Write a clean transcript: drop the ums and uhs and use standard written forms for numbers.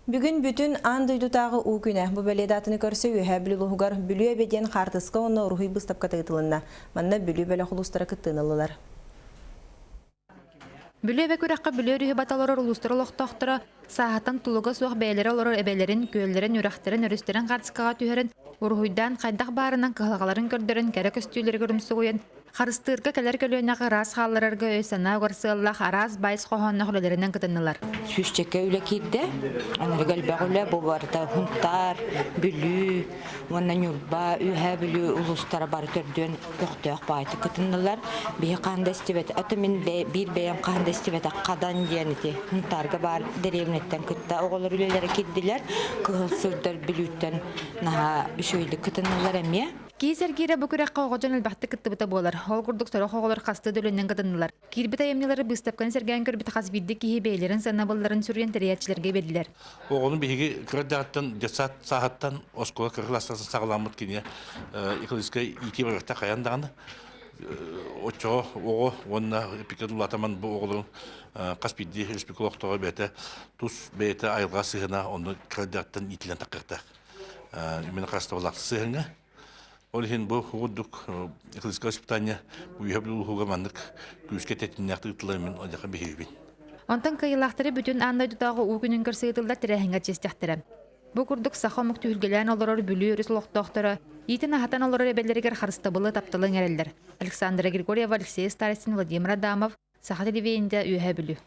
Бүгүн бүтүн аан дойдутааҕы уу күнэ. Бу бэлиэ даатаны көрсө Үөһээ Бүлүү улууһугар Бүлүү эбэ диэн хаартыска уонна уруһуй быыстапката ыытылынна. Манна Бүлүү бөлөх улуустара кыттыыны ыллылар. Бүлүү эбэ күрэххэ Бүлүү өрүһү бата олорор улуустар олохтоохторо сааһыттан тулуга суох бэйэлэрэ олорор эбэлэрин, күөллэрин, үрэхтэрин, өрүстэрин хаартыскаҕа түһэрэн, уруһуйдаан хайдах баарынан кыһалҕаларын көрдөрөн кэрэ көстүүлэригэр умсугуйан, харыстыырга кэлэр көлүөнэҕэ ыраас хаалларарга өй-санаа угар сыаллаах араас байс хоһоонноох үлэлэринэн кытыннылар. Сүүсчэкэ үлэ киирдэ. Анарыга элбэх үлэ бу барыта Хунтаар, Бүлүү уонна Ньурба, Үөһээ Бүлүү улуустара бары төрдүөн көхтөөх баайдык кытыннылар. Биһи хаһан да истибэт, аты мин биир бэйэм хаһан да истибэтэх Хадан диэн ити Хунтаарга баар дэриэбинэттэн кытта оҕолор үлэлэрэ киирдилэр. Кыһыл сырдар Бүлүүттэн наһаа үчүгэйдик кытыннылар эмиэ. Киһи сэргиирэ бу күрэххэ оҕо дьон элбэхтик кыттыбыта буолар. Ол курдук сорох оҕолор хастыы да үлэнэн кытыннылар. Киирбит айымньылары быыстапканы сэргээн көрбүт хас биирдии киһи бэйэлэрин сыанабылларын суруйан тэрийээччилэргэ биэрдилэр. Оҕону биһиги кыра эрдэҕиттэн детсад сааһыттан оскуола кыра кылаастарыттан саҕаламмыт кини экологическай иитии барыахта хайаан даҕаны оччоҕо оҕо уонна эпикет улаатаман бу оҕолорун хас биирдии республика олохтооҕо бэйэтэ тус бэйэтэ айылҕа сыһыана онно кыра эрдэҕиттэн иитиллэн таххыахтаах. Именно харыстабыллаах сыһыаҥҥа. Ол иһин бу курдук экологическое воспитание үөһэ улууһуга маннык күүскэ тэтимнээхтик ыытыллар мин одьаха биһиибин. Онтон кыайыылаахтары бүтүн аан дойдутааҕы уу күнүн көрсө ыытыллар тэрээһиҥҥэ чиэстэхтэрэ. Бу курдук саха омук түһүлгэлээн олорор Бүлүү өрүс олохтоохторо иитэн-аһатан олорор эбэлэригэр харыстабылы, тапталы иҥэрэллэр. Александра Григорьева, Алексей Старостин, Владимир Адамов, Саха телевидениетэ, Үөһээ Бүлүү.